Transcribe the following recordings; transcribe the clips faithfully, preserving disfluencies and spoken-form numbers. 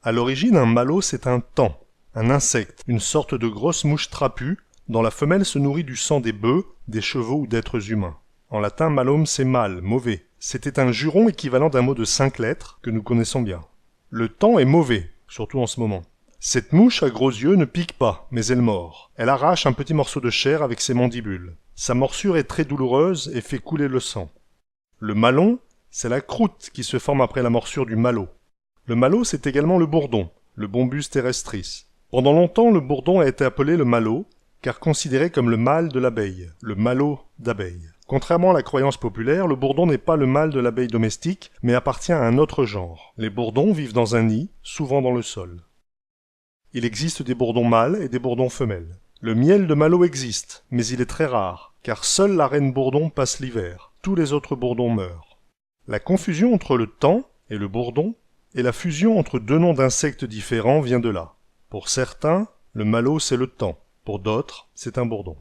À l'origine, un malot, c'est un taon, un insecte, une sorte de grosse mouche trapue, dont la femelle se nourrit du sang des bœufs, des chevaux ou d'êtres humains. En latin, malum, c'est mal, mauvais. C'était un juron équivalent d'un mot de cinq lettres que nous connaissons bien. Le taon est mauvais, surtout en ce moment. Cette mouche à gros yeux ne pique pas, mais elle mord. Elle arrache un petit morceau de chair avec ses mandibules. Sa morsure est très douloureuse et fait couler le sang. Le malon, c'est la croûte qui se forme après la morsure du malot. Le malot, c'est également le bourdon, le Bombus terrestris. Pendant longtemps, le bourdon a été appelé le malot, car considéré comme le mâle de l'abeille, le malot d'abeille. Contrairement à la croyance populaire, le bourdon n'est pas le mâle de l'abeille domestique, mais appartient à un autre genre. Les bourdons vivent dans un nid, souvent dans le sol. Il existe des bourdons mâles et des bourdons femelles. Le miel de malot existe, mais il est très rare, car seule la reine bourdon passe l'hiver. Tous les autres bourdons meurent. La confusion entre le taon et le bourdon et la fusion entre deux noms d'insectes différents vient de là. Pour certains, le malot, c'est le taon. Pour d'autres, c'est un bourdon.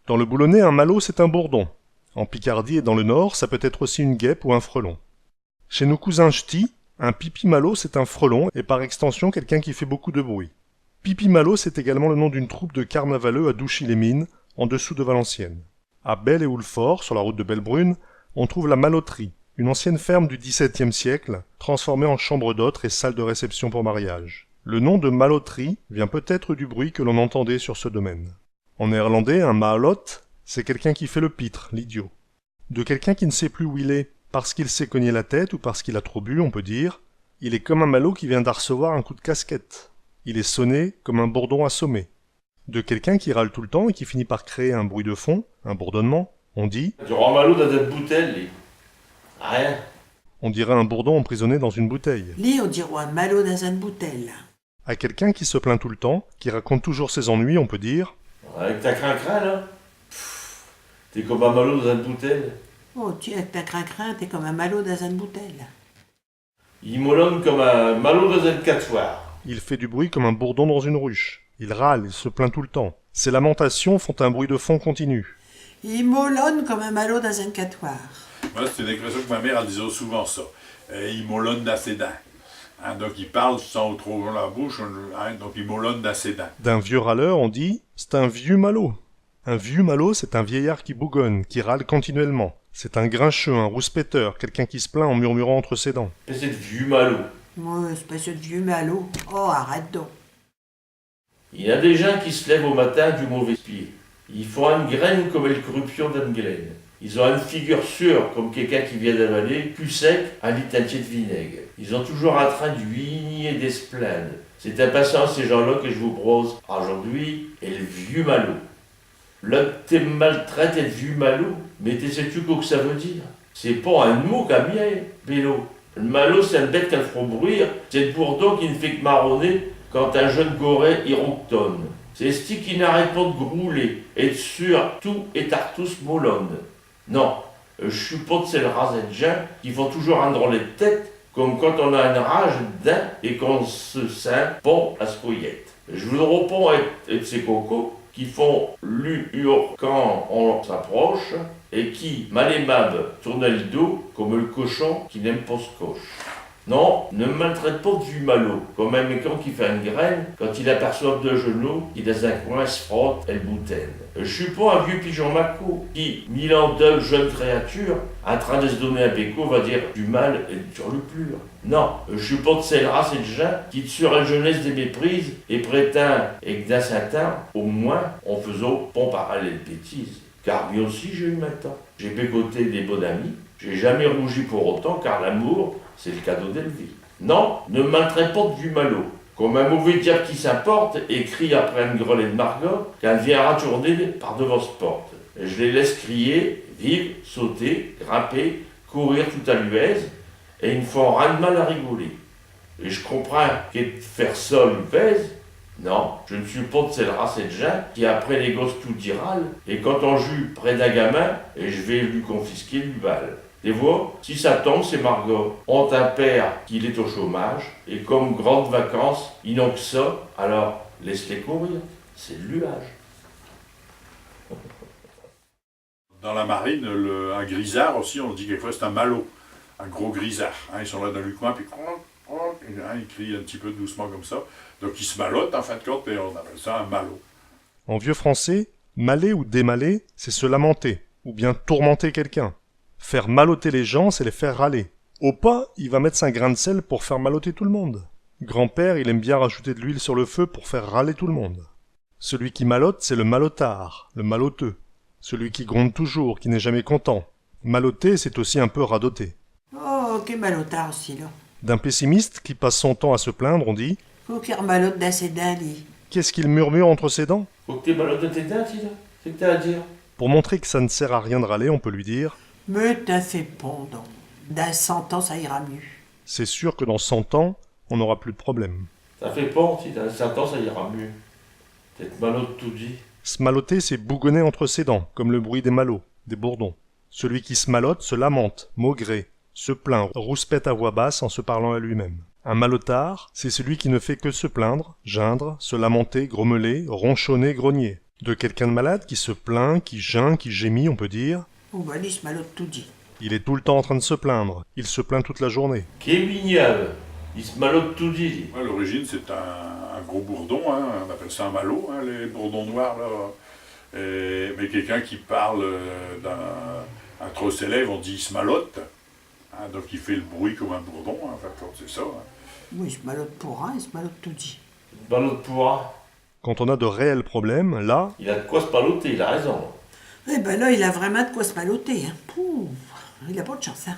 Dans le Boulonnais, un malot, c'est un bourdon. En Picardie et dans le Nord, ça peut être aussi une guêpe ou un frelon. Chez nos cousins ch'tis, un pipi-malot, c'est un frelon et par extension quelqu'un qui fait beaucoup de bruit. Pipi-malot, c'est également le nom d'une troupe de carnavaleux à Douchy-les-Mines, en dessous de Valenciennes. À Belle-et-Houlfort, sur la route de Bellebrune, on trouve la Maloterie, une ancienne ferme du dix-septième siècle, transformée en chambre d'hôtes et salle de réception pour mariage. Le nom de Maloterie vient peut-être du bruit que l'on entendait sur ce domaine. En néerlandais, un malot, c'est quelqu'un qui fait le pitre, l'idiot. De quelqu'un qui ne sait plus où il est, parce qu'il s'est cogné la tête ou parce qu'il a trop bu, on peut dire : il est comme un malot qui vient d'arcevoir un coup de casquette. Il est sonné comme un bourdon assommé. De quelqu'un qui râle tout le temps et qui finit par créer un bruit de fond, un bourdonnement, on dit : On dirot un malot dins eune boutelle, li. Rien. On dirait un bourdon emprisonné dans une bouteille. Li, on dirot un malot dins eune boutelle. À quelqu'un qui se plaint tout le temps, qui raconte toujours ses ennuis, on peut dire : Avec tin crin-crin, là, pff, t'es comme un malot dins eune boutelle. Oh, ti, avec tin crin-crin, t'es comme un malot dins eune boutelle. I molonne comme un malot dins eune catoire. Il fait du bruit comme un bourdon dans une ruche. Il râle, il se plaint tout le temps. Ses lamentations font un bruit de fond continu. I molonne comme un malot dins eune catoire. Moi, c'est une expression que ma mère, elle disait souvent, ça. Euh, i molonne dins ses dints. Hein, donc, il parle sans trop ouvrir la bouche, hein, donc i molonne dins ses dints. D'un vieux râleur, on dit : ch'est un vieux malot. Un vieux malot, c'est un vieillard qui bougonne, qui râle continuellement. C'est un grincheux, un rouspéteur, quelqu'un qui se plaint en murmurant entre ses dents. Espèce ed vieux malot. Ouais, espèce ed vieux malot. Oh, arrête donc. I y a des gins qui s'lèvent au matin du mauvais pied. I font eune graine comme el croupion d'eune glaine. Is ont eune figure sure comme quéqu'un qui vient d'avaler, cul sec, un litre intier d'vinaigue. Is ont toudis in train d'whinnier et d'es plainde. Ch'est in pinsant à ches gins-là que j'vous propose aujourd'hui el vieux malot. Là, te m'maltraites ed vieux malot, mais te sais-tu quo qu'cha veut dire ? Ch'est pas un mot qu'in mien, Bélo. L'malot, ch'est eune bête qu'in frot bruire, ch'est l'bourdon qui n'fait qu'marronner quand un jonne goret i rouquetonne. Ch'est ch'ti qui n'arrête pas d'grouler et d'suer tout et d'tartous molonne. Non, euh, j'sus pas d'chelle race ed gins qui font toudis eune drôle ed tête, comme quand in a eune rage d'dins et qu'in s'sint bon à s'coyette. J'voudros pas ête, ête ches cocos qui font l'u-hurcan à s'approcher et qui, mal aimables, tournent l'dos comme l'cochon qui n'aime pas s'coche. Non, ne m'maltraites pas d'vieux malot, comme un mécant qui fait eune graine quand i aperchot deux genoux qui, dins un coin, s'frottent el boutaine. J'sus pas un vieux pigeon maco qui, milant deux jonnes créatures, in train d'es donner un bécot, va dire du mal et du turluplure. Non, j'sus pas d'chelle race ed gins qui, d'sur el jeunesse, les méprise et prétind, et que dins sin temps, au moins, in faijot pas parel ed bêtises. Car mi aussi j'ai eu min temps. J'ai bécoté des bonnes amies, j'ai jamais rougi pour autant, car l'amour, ch'est l'cadeau d'el vie. Non, ne m'maltraites pas d'vieux malot, comme un mauvais diabe qui s'importe et crie après eune grelette d'margot, qu'in vient ratourner par devant s'porte. J'les laisse crier, vive, sauter, grimper, courir tout à leu aise, et i n'font rin d'mal à rigoler. Et j'comprinds que d'faire cha leu pèse. Non, j'sus pas d'chelle race ed gins qui, après les gosses, toudis râle, et quand in jue près d'un gamin, et j'vas li confisquer leu balle. Te vos, si cha tombe, ches margots ont un père qu'il est au chômage, et comme grandes vacances, i n'ont qu'cha, alors laisse-les courir, ch'est d'leu âge. Dans la marine, le, un grisard aussi, on dit quelquefois c'est un malot, un gros grisard. Hein, ils sont là dans le coin, puis Hein, il crie un petit peu doucement comme ça. Donc il se malote, en fin de compte, et on appelle ça un malot. En vieux français, maler ou démaler, c'est se lamenter, ou bien tourmenter quelqu'un. Faire maloter les gens, c'est les faire râler. Au pas, i va mette sin grain d'sel pour faire maloter tout l'monde. Grand-père, il aime bien rajouter de l'huile sur le feu pour faire râler tout l'monde. Celui qui malote, c'est le malotard, le maloteux. Celui qui gronde toujours, qui n'est jamais content. Maloter, c'est aussi un peu radoter. Oh, qué malotard, ch'ti-là. D'un pessimiste qui passe son temps à se plaindre, on dit : Quo qu'i r'malote dins ses dints, li ? Qu'est-ce qu'il murmure entre ses dents ? Quo qu'te malotes dins tes dints, ti, là ? Quo qu't'as à dire ? Pour montrer que ça ne sert à rien de râler, on peut lui dire : Mais t'in fais pon, don. Dins chint ans, cha ira mieux. C'est sûr que dans cent ans, on n'aura plus de problème. T'in fais pon, ti, dins chint ans, cha ira mieux. Te t'malotes toudis. Se maloter, c'est bougonner entre ses dents, comme le bruit des malots, des bourdons. Celui qui se malote se lamente, maugrée, se plaint, rouspète à voix basse en se parlant à lui-même. Un malotard, c'est celui qui ne fait que se plaindre, geindre, se lamenter, grommeler, ronchonner, grogner. De quelqu'un de malade qui se plaint, qui geint, qui gémit, on peut dire : Oh, bah, li, i s'malote toudis. Il est tout le temps en train de se plaindre. Il se plaint toute la journée. Qué mignard, i s'malote toudis, li. Ouais, à l'origine, c'est un, un gros bourdon, hein, on appelle ça un malot, hein, les bourdons noirs, là. Et, mais quelqu'un qui parle, euh, d'un, un trop célèbre, on dit : I s'malote. Hein, donc il fait le bruit comme un bourdon, hein, en fin de compte, c'est ça, hein. Oui, i s'malote pour rin, i s'malote toudis. Malote pour rin. Quand on a de réels problèmes, là, il a de quoi s'maloter, il a raison. Eh ben là, il a vraimint de quoi s'maloter, hein. Pouh, il a pon d'chance, hein.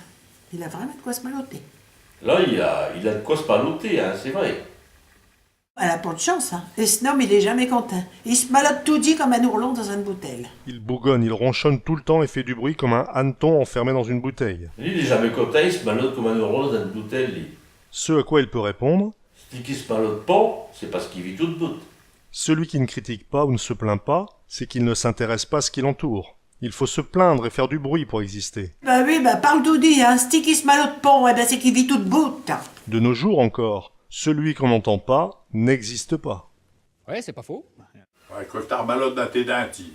Il a vraimint de quoi s'maloter. Là, il a, il a de quoi s'maloter, hein, ch'est vrai. Elle a pon d'chance, hein. Et ch'n homme, il est jamais contint. I s'malote toudis comme un ourlon dins eune boutelle. Il bougonne, il ronchonne tout le temps et fait du bruit comme un hanneton enfermé dans une bouteille. Li, il est jamais contint, i s'malote comme un ourlon dins eune boutelle, li. Ce à quoi il peut répondre : Ch'ti qui s'malote pon, ch'est parce qu'i vit tout bout. Celui qui ne critique pas ou ne se plaint pas, c'est qu'il ne s'intéresse pas à ce qui l'entoure. Il faut se plaindre et faire du bruit pour exister. Ben oui, ben parle toudis, hein. Ch'ti qui s'malote pon, eh ben ch'est qu'i vit tout bout. De nos jours encore, celui qu'on n'entend pas n'existe pas. Ouais, c'est pas faux. Ouais, quo qu't'as r'malote dins tes dints, ti.